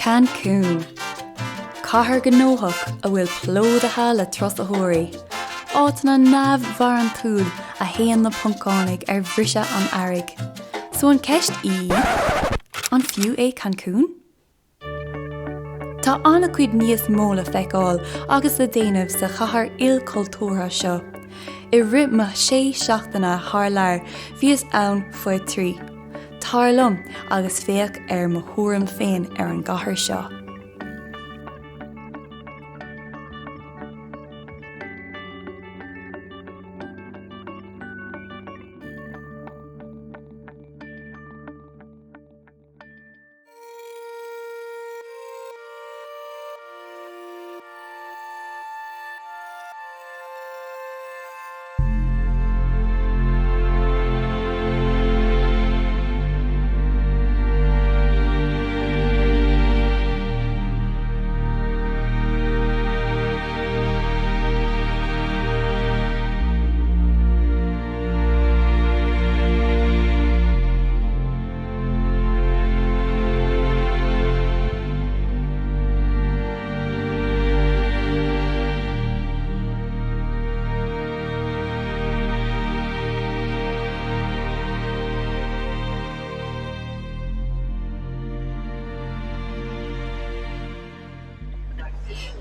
Cancún. Cathair ghnóthach a bhfuil plódaithe le turasóirí. Áiteanna neamhbharántúil a théann na Poncánaigh ar bhriseadh an earraigh. So an ceist í, an fiú é Cancún? Tá an-chuid níos mó le feiceáil agus le déanamh sa chathair ilchultúrtha seo. I rith mo shé seachtaine thar lear bhíos ann faoi thrí. Tar liom agus féach ar mo thuairim féin ar an gcathair seo.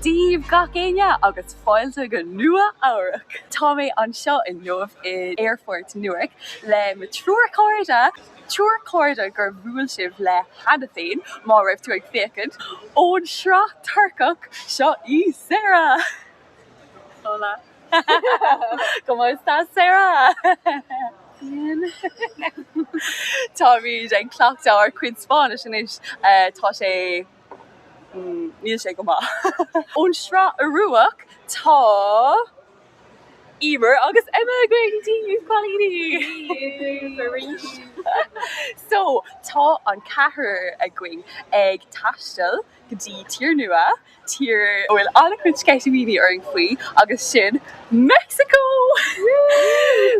Dia daoibh gach éinne agus fáilte go Nua Eabhrac! Tá mé anseo inniu in Aerfort Newark le mo triúr cairde. Triúr cairde gur bhuail sibh le cheana féin, má raibh tú ag féachaint, ón sraith Turcach, seo í Sarah! Hola. Cómo estás Sarah? Bien. Táimid ag cleachtadh ár cuid Spáinnis anois. Tá sé, níl sé go maith. Ón sraith Ioruach tá. Emer agus Emma againn! Dia daoibh cailíní! arís! So, tá an ceathrar againn ag taisteal go dtí tír nua, tír a bhfuil an-chuid sceitimíní orainn faoi, agus sin Meicsiceo!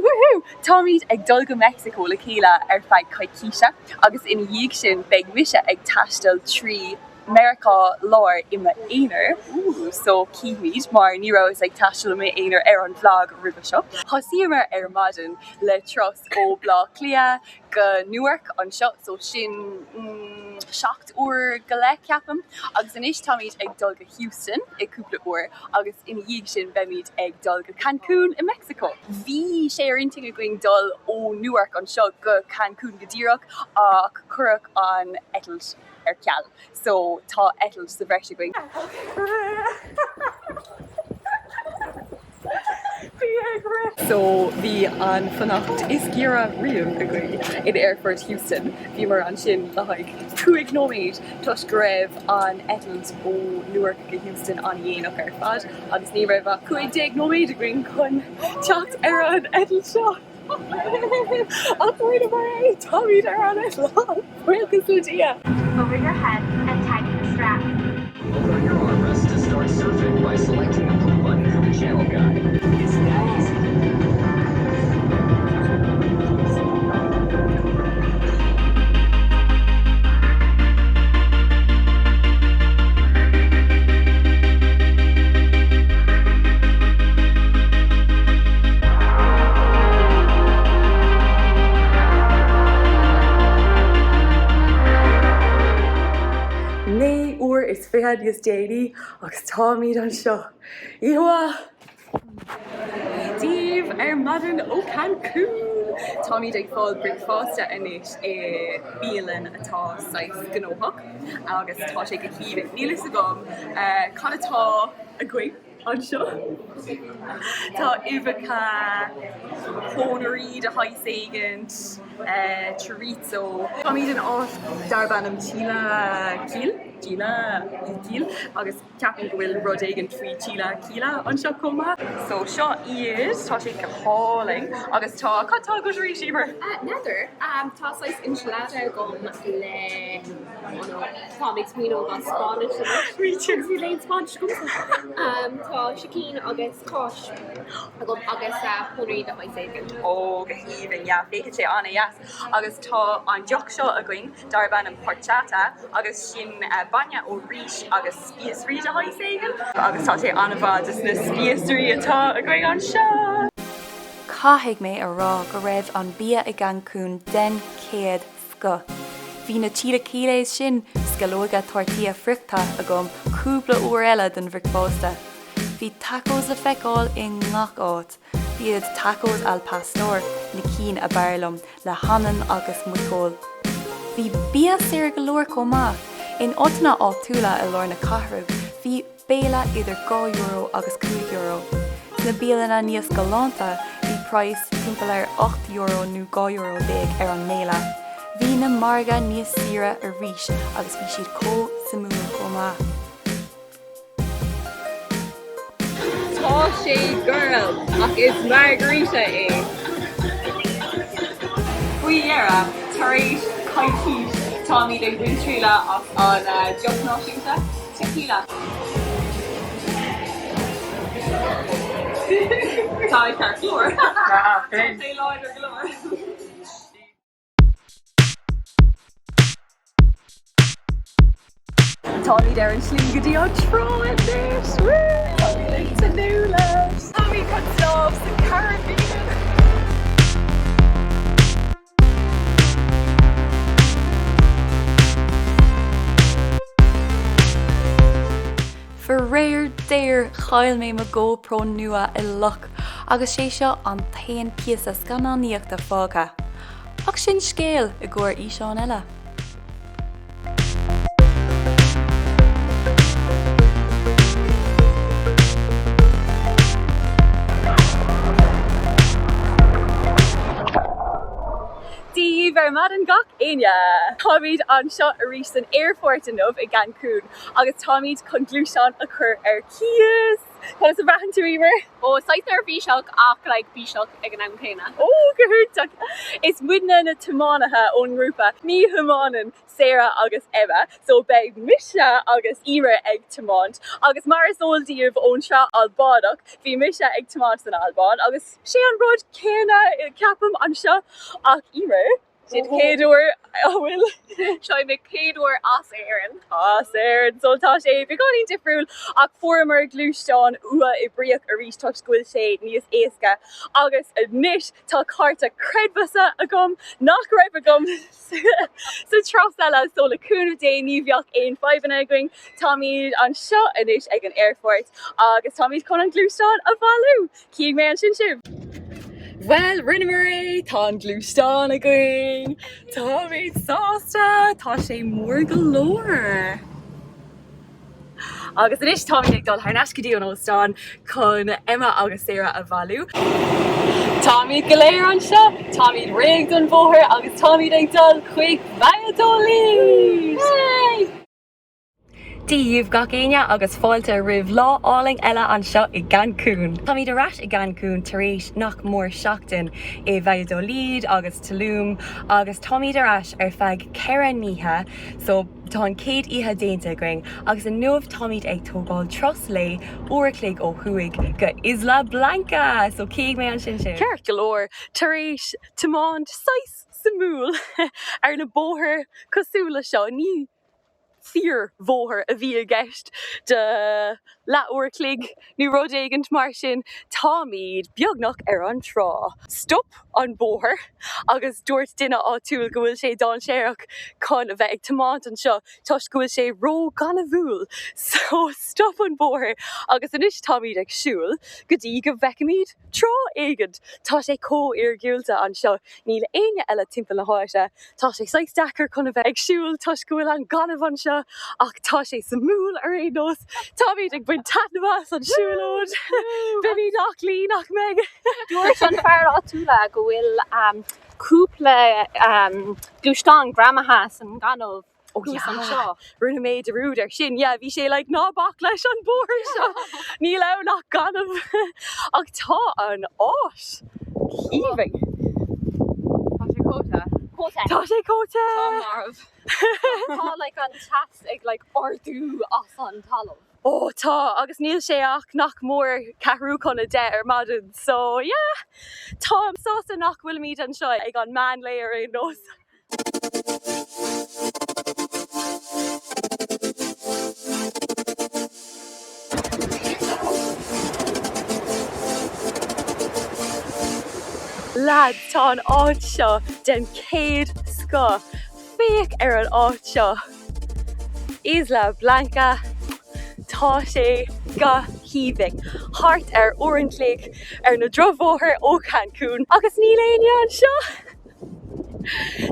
Woohoo! Táimid ag dul go Meicsiceo le chéile ar feadh coicíse agus ina dhiaidh sin beidh mise ag taisteal trí Meiriceá Láir i m'aonar, ooh, so cífimid, mar ní rabhas ag taisteal i m'aonar ar an bhlag roimhe seo. Thosaíomar ar maidin le turas ó Bleá Cliath go Newark anseo, so sin mm 7 uair go leith ceapaim, agus anois táimid ag dul go Houston i cúpla uair agus ina dhiaidh sin beimid ag dul go Cancún i Meicsiceo. Bhí sé ar intinn againn dul ó Newark anseo go Cancún go díreach ach cuireadh an eitilt ar ceal so tá eitilt sa bhreis againn. So bhí an fanacht is giorra riamh againn in aerfort Houston. Bhíomar ansin le haghaidh 5 nóiméad toisc go raibh an eitilt ó Newark go Houston an-dhéanach ar fad agus ní raibh ach 15 nóiméad againn chun teacht ar an eitilt seo. Ach rinneamar é! Táimid ar an eitleán! Buíochas le Dia! Over your head and tighten the strap. Hold on your armrest to start surfing by selecting the blue button for the channel guide. It's that easy. 9 uair is 20 níos déanaí agus táimid anseo. Oíche mhaith! Dia daoibh ar maidin ó Cancún! Táimid ag fáil bricfeasta anois i bialann atá saghas gnóthach agus tá sé go haoibhinn. Níl fhios agam cad atá againn anseo. Tá uibheacha, pónairí de shaghas éigint, chorizo. Táimid in áit darb ainm Chilaquil, Chilaquil, agus ceapaim go bhfuil rud éigin faoi chilaquila anseo chomh maith. So seo iad, tá siad go hálainn agus tá, cad tá agat arís, Emer? N'fheadar. Tá saghas enchilada agam le. Oh no, tá mé ag smaoineamh gan Spáinnis anois. Me too. Níl aon Spáinnis agamsa. Tá sicín agus cáis agam agus pónairí de shaghas éigin. Ó, go haoibhinn, yeah, féachann sé an-deas. Agus tá an deoch seo againn darb ainm horchata agus sin bainne ó rís agus spíosraí de shaghas éigin. Agus tá sé an-mhaith dos na spíosraí atá againn anseo. Caithfidh mé a rá go raibh an bia i gCancún den chéad scoth. Bhí na chilaquiles sin, sceallóga tortilla friochta, agam cúpla uair eile don bhricfeasta. Bhí tacos le feiceáil i ngach áit. B'iad tacos al pastor na cinn ab fhearr liom, le hanlann agus muiceoil. Bhí bia saor go leor chomh maith. In áiteanna áitiúla i lár na cathrach, bhí. béile idir €2 agus €5. Sna bialanna níos galánta, bhí praghas timpeall ar €8 nó €12 ar an mbéile. Bhí na margaidh níos saoire arís agus bhí siad chomh suimiúil chomh maith. Tá sé gorm, ach is margarita é. Faoi dheireadh, tar éis coicís, táimid ag baint triail as an deoch náisiúnta. Tequila. Tá sé ceart go leor. Tá sé láidir go leor. Táimid ar an slí go dtí an trá anois! Woo! Táimid ag tnúth leis! Táimid chun snámh sa Caribbean! Faraor géar chaill mé mo GoPro nua i loch agus sé seo an t-aon píosa scannánaíochta fágtha. Ach sin scéal i gcomhair fhíseán eile. Dia daoibh ar maidin gach éinne! Táimid anseo arís san aerfort inniu i gCancún agus táimid chun gluaisteán a chur ar cíos! Conas a bhraitheann tú, Emer? Ó, saghas neirbhíseach ach like bíseach ag an am céanna. Ó, go hiontach! Is muidne na tiománaithe ón ngrúpa Ní Thiomáineann Sarah agus Emma, so beidh mise agus Emer ag tiomáint agus mar is eol daoibh ón tsraith Albánach, bhí mise ag tiomáint san Albáin agus sé an rud céanna ceapaim anseo ach Emer, sé do chéad uair an bhfuil? Seo é mo chéad uair as Éirinn. As Éirinn, so tá sé beagáinín difriúil ach fuaireamar gluaisteán uathoibríoch arís toisc go bhfuil sé níos éasca agus anois tá cárta creidmheasa agam nach raibh agam sa turas eile so le cúnamh Dé ní bheadh aon fadhbanna againn. Táimid anseo anois ag an aerfort agus táimid chun an gluaisteán a bhailiú! Cífidh mé ansin sibh! Bhuel, rinneamar é! Tá an gluaisteán againn! Táimid sásta! Tá sé mór go leor! Agus anois táimid ag dul thar n-ais go dtí an óstán chun Emma agus Sarah a bhailiú. Táimid go léir anseo, táimid réidh don bhóthar agus táimid ag dul chuig Valladolid! Yay! Dia dhaoibh gach éinne agus fáilte roimh lá álainn eile anseo i gCancún. Táimid ar ais i gCancún tar éis nach mór seachtain i Valladolid agus Tulum agus táimid ar ais ar feadh 4 n-oíche so tá an chéad oíche déanta againn agus inniu táimid ag tógáil turas lae uair a chloig ó thuaidh go Isla Blanca! So cífidh mé ansin sibh. Ceart go leor, tar éis tiomáint saghas suimiúil ar na bóithre cosúil le seo, ní fíor-bhóthar a bhí i gceist de leath uair a chloig nó rud éigint mar sin. Táimid beagnach ar an trá. Stop an bóthar agus dúirt duine áitiúil go bhfuil sé dainséarach chun a bheith ag tiomáint anseo toisc go bhfuil sé ró-ghaineamhúil. So stop an bóthar agus anois táimid ag siúl go dtí go bhfeicimid trá éigint. Tá sé chomh iargúlta anseo, níl éinne eile timpeall na háite. Tá sé saghas deacair chun a bheith ag siúl toisc go bhfuil an gaineamh anseo ach tá sé suimiúil ar aon nós. Táimid ag baint taitneamh as an siúlóid. Beimid aclaí, nach mbeidh? Dúirt an fear áitiúla go bhfuil cúpla gluaisteán greamaithe san ngaineamh Oh thuas anseo. Rinne mé dearúd ar sin. Yeah, bhí sé like ná bac leis an bóthar seo. Níl ann ach gaineamh. Ach tá an áit aoibhinn. Tá sé chomh te. Chomh te. Tá sé chomh te! Tá marbh. Tá like an teas ag like ardú as an talamh. Ó tá, agus níl sé ach nach mór ceathrú chun 10 ar maidin, so yeah! Táim sásta nach bhfuilimid anseo ag an meán lae ar aon nós. Lads, tá an áit seo den chéad scoth! Féach ar an áit seo! Isla Blanca, tá sé go haoibhinn! Thart ar uair an chloig ar na drochbhóthair ó Cancún agus níl éinne anseo!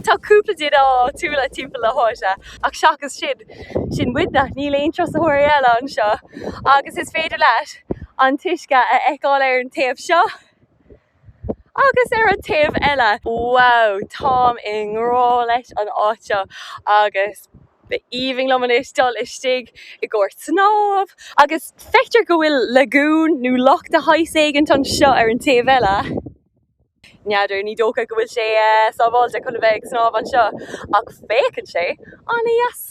Tá cúpla duine áitiúla timpeall na háite ach seachas sin, sin muidne, níl aon turasóirí eile anseo agus is féidir leat an t-uisce a fheiceáil ar an taobh seo agus ar an taobh eile. Wow, táim i ngrá leis an áit seo agus ba aoibhinn liom anois dul istigh i gcomhair snámh agus feictear go bhfuil lagoon nó loch de shaghas éigint anseo ar an taobh eile. N'fheadar, ní dócha go bhfuil sé sábháilte chun a bheith ag snámh anseo, ach féachann sé an-dheas!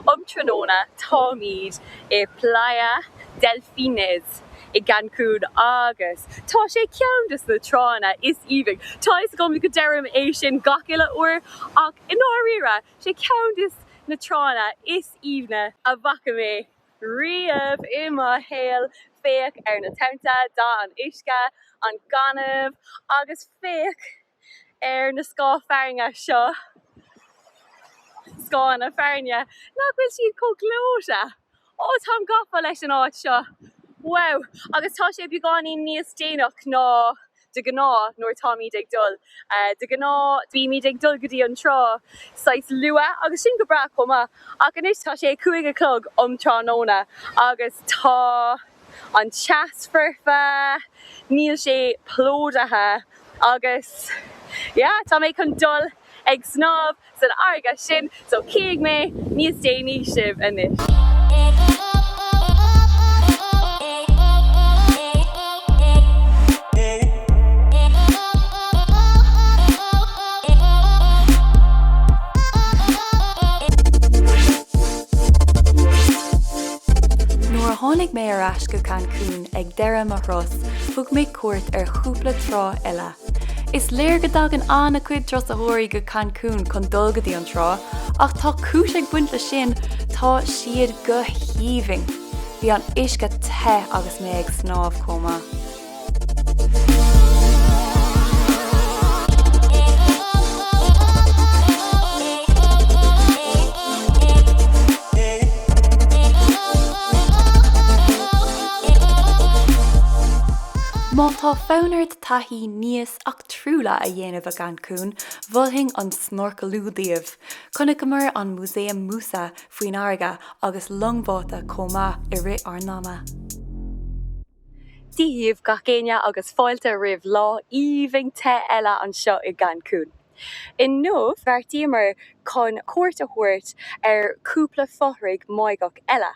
Um tráthnóna táimid i Playa Delfines i gCancún agus tá sé ceann de na tránna is aoibhinn. Tá fhios agam go deirim é sin gach uile uair ach i ndáiríre sé ceann de na tránna is aoibhne a bhfaca mé riamh i mo shaol. Féach ar na tonnta, dath an uisce, an gaineamh agus féach ar na scáth fearthainne seo, scáthanna fearthainne, nach bhfuil siad chomh gleoite? Ó, táim gafa leis an áit seo. Wow! Agus tá sé beagáinín níos déanach ná de ghnáth nuair táimid ag dul. De ghnáth bímid ag dul go dtí an trá saghas luath agus sin go breá chomh maith ach anois tá sé 5 a chlog um tráthnóna agus tá an teas foirfe, níl sé plódaithe agus yeah tá mé chun dul ag snámh san fharraige sin so cífidh mé níos déanaí sibh anois. Nuair a tháinig mé ar ais go Cancún ag deireadh mo thuras, thug mé cuairt ar chúpla trá eile. Is léir go dtagann an-chuid turasóirí go Cancún chun dul go dtí an trá, ach tá cúis ag baint leis sin, tá siad go haoibhinn! Bhí an uisce te agus mé ag snámh chomh maith. Má tá fonn ort taithí níos eachtrúla a dhéanamh i gCancún, mholfainn an snorcalú daoibh. Chonaiceamar an Músaem MUSA faoin fharraige agus long bháite chomh maith i rith ár n-ama. Dia dhaoibh gach éinne agus fáilte roimh lá aoibhinn te eile anseo i gCancún. Inniu bheartaíomar chun cuairt a thabhairt ar chúpla fothraigh Mháigeach eile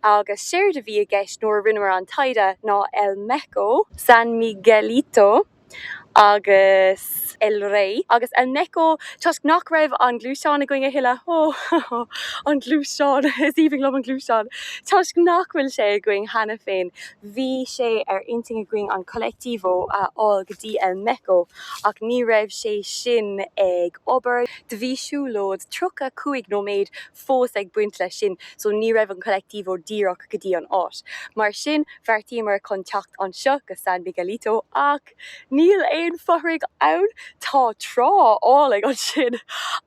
agus séard a bhí i gceist nuair a rinneamar an taighde ná El Meco, San Miguelito. Agus El Rey agus El Meco toisc nach raibh an gluaisteán againn a thuilleadh, oh an gluaisteán, is aoibhinn liom an gluaisteán, toisc nach bhfuil sé againn cheana féin, bhí sé ar intinn againn an colectivo a fháil go dtí El Meco ach ní raibh sé sin ag obair, do bhí siúlóid 35 nóiméad fós ag baint leis sin so ní raibh an colectivo díreach go dtí an áit. Mar sin bheartaíomar chun teacht anseo go San Miguelito ach níl aon fothraigh ann, tá trá álainn ansin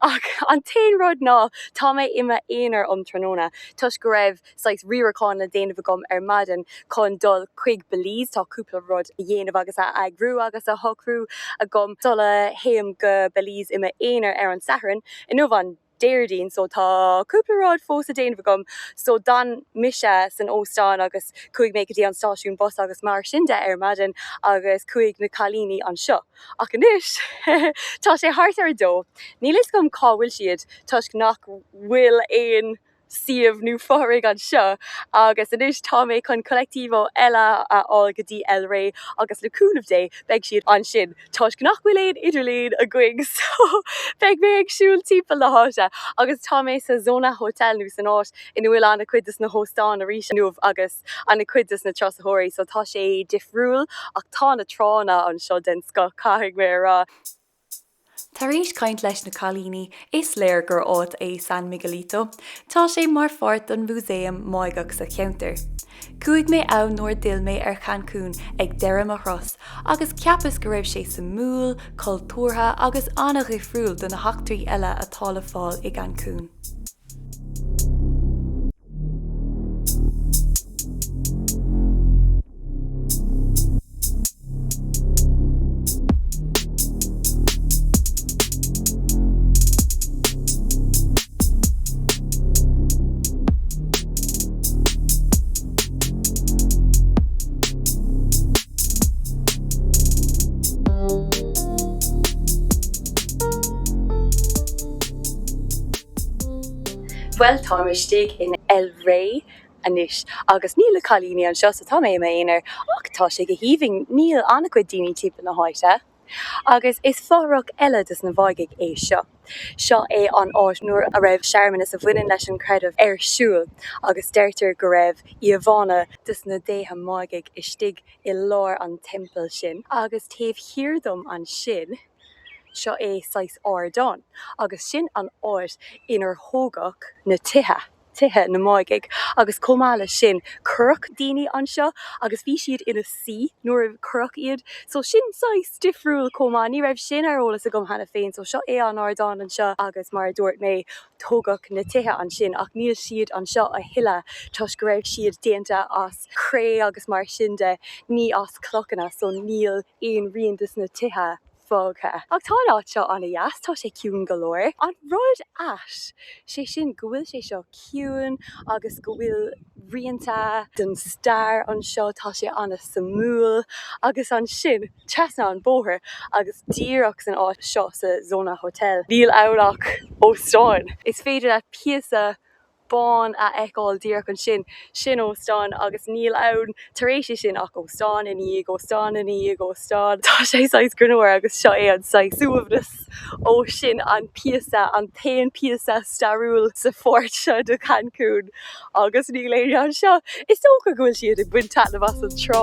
ach an t-aon rud ná tá mé i m'aonar um tráthnóna toisc go raibh saghas riaracháin le déanamh agam ar maidin chun dul chuig Belize, tá cúpla rud a dhéanamh agus a eagrú agus a shocrú agam sula théim go Belize i m'aonar ar an Satharn. Inniu an Déardaoin so tá cúpla rud fós le déanamh agam so d'fhan mise san óstán agus chuaigh mé go dtí an stáisiún bus agus mar sin de ar maidin agus chuaigh na cailíní anseo. Ach anois tá sé thart ar a dó, níl fhios agam cá bhfuil siad toisc nach bhfuil aon suíomh nó fothraigh anseo agus anois tá mé chun colectivo eile a fháil go dtí El Rey agus le cúnamh Dé beidh siad ansin toisc nach bhfuil aon idirlíon againn so beidh mé ag siúl timpeall na háite agus tá mé sa Zona Hotel nó san áit ina bhfuil an-chuid des na hóstáin arís inniu agus an-chuid des na turasóirí so tá sé difriúil ach tá na tránna anseo den scoth caithfidh mé a rá. Tar éis caint leis na cailíní, is léir gur áit é San Miguelito. Tá sé mar pháirt don mhúsaem Máigeach sa cheantar. Chuaigh mé ann nuair a d'fhill mé ar Chancún ag deireadh mo thuras agus cheapas go raibh sé suimiúil, cultúrtha agus an-dhifriúil do na heachtraí eile atá le fáil i gCancún. Bhuel, táim istigh in El Rey anois agus níl na cailíní anseo so tá mé i m'aonar ach tá sé go haoibhinn, níl an-chuid daoine timpeall na háite. Agus is fothrach eile des na Mháighigh é seo. Seo é an áit nuair a raibh searmanas a bhaineann leis an creideamh ar siúl agus deirtear go raibh íomhánna des na déithe Máighigh istigh i lár an teampaill sin. Agus taobh thiar dom ansin, seo é saghas ardán agus sin an áit inar thógadh na tithe. tithe na Máighigh agus chomh maith leis sin cuireadh daoine anseo agus bhí siad ina suí nuair a cuireadh iad so sin saghas difriúil chomh maith, ní raibh sin ar eolas agam cheana féin so seo é an ardán anseo agus mar a dúirt mé tógadh na tithe ansin ach níl siad anseo a thuilleadh toisc go raibh siad déanta as cré agus mar sin de, ní as clochanna so níl aon rian des na tithe fágtha. Ach tá an áit seo ana-dheas, tá sé ciúin go leor. An rud ait, sé sin go bhfuil sé seo ciúin agus go bhfuil rianta den stair anseo, tá sé ana-suimiúil. Agus ansin, trasna an bóthar agus díreach san áit seo sa Zona Hotel, níl ann ach óstán. Is féidir leat píosa bán a fheiceáil díreach ansin, sin óstán agus níl ann tar éis é sin ach óstán i ndiaidh óstán i ndiaidh óstán. Tá sé saghas greannmhar agus seo é an saghas suaimhneas ó sin an píosa, an t-aon píosa stairiúil sa pháirt seo de Cancún agus níl éinne anseo. Is dócha go bhfuil siad ag baint taitneamh as an trá.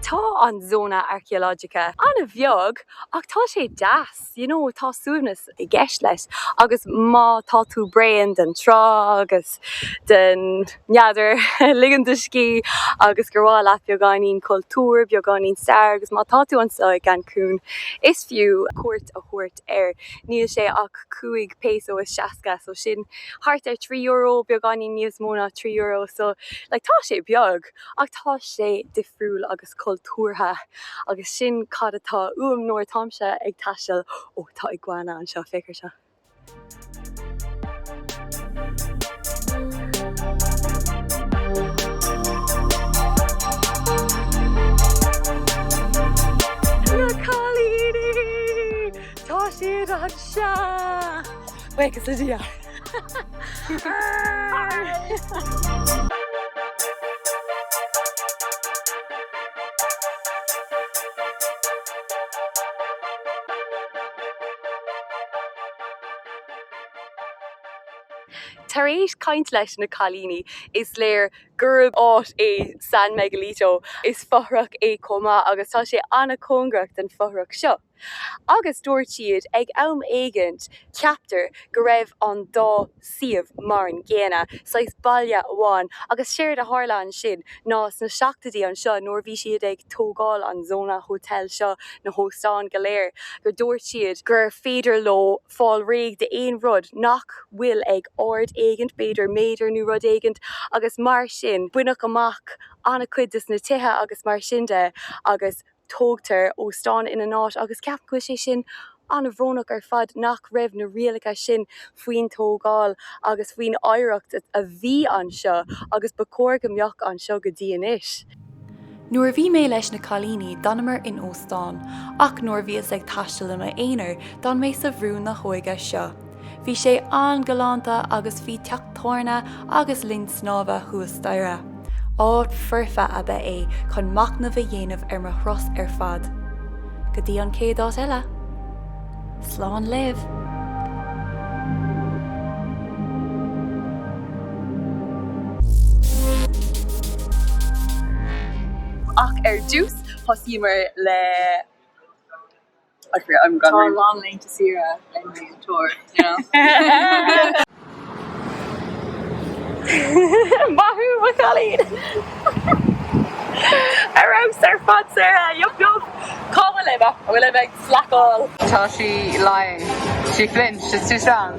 Tá an Zona Arqueológica an-bheag ach tá sé deas, you know, tá suaimhneas i gceist leis agus má tá tú bréan den trá agus den, n'fheadar, ligean do scíth agus gur mhaith leat beagáinín cultúir, beagáinín stair agus má tá tú anseo i gCancún is fiú cuairt a thabhairt air. Níl sé ach 5 peso is 60 so sin thart ar €3, beagáinín níos mó ná €3 so like tá sé beag ach tá sé difriúil agus cultúrtha agus sin cad atá uaim nuair atáimse ag taisteal. Ó tá iguana anseo, féach ar seo. anseo! Buíochas le Dia! Tar éis caint leis na cailíní, is léir gurb áit é San Miguelito. Is fothrach é chomh maith agus tá sé an-chóngarach don fothrach seo. Agus dúirt siad, ag am éigint, ceaptar go raibh an dá suíomh mar an gcéanna, saghas baile amháin, agus séard a tharla ansin ná sna seachtóidí anseo nuair a bhí siad ag tógáil an Zona Hotel seo, na hóstáin go léir, gur dúirt siad gur féidir leo fáil réidh d'aon rud nach bhfuil ag ard éigint, b'fhéidir méadar nó rud éigint, agus mar sin baineadh amach an-chuid des na tithe agus mar sin de agus tógtar óstán ina n-áit agus ceapaim go bhfuil sé sin an-bhrónach ar fad nach raibh na rialacha sin faoin tógáil agus faoin oidhreacht a bhí anseo agus ba chóir go mbeadh anseo go dtí anois. Nuair a bhí mé leis na cailíní d'fhanamar in óstán, ach nuair a bhíos ag taisteal i m'aonar d'fhan mé sa Bhrú na hÓige seo. Bhí sé an-galánta agus bhí teach tábhairne agus linn snámha thuas staighre. Áit foirfe ab ea é chun machnamh a dhéanamh ar mo thuras ar fad. Go dtí an chéad áit eile! Slán libh! Ach ar dtús, thosaíomar le. I'm Tá a lán laethanta saoire ag an múinteoir, you know. Maith thú, mo chailín! Ar fheabhas ar fad, Sarah! Yup yup! Cá bhfuil Emma? An bhfuil Emma ag slackáil? Tá sí lying. She flinched. It's too strong.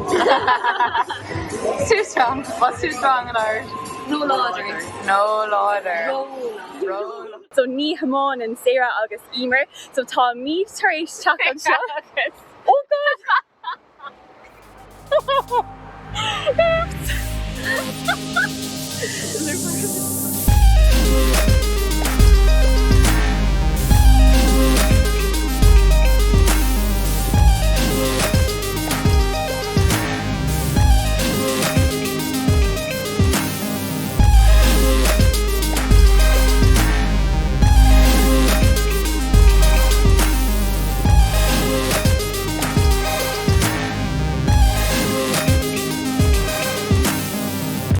It's too strong. What's too strong in Irish? Róláidir. Róláidir. Ró. So ní thiomáineann Sarah agus Emer so táimid tar éis teacht anseo agus Oh God! Oops!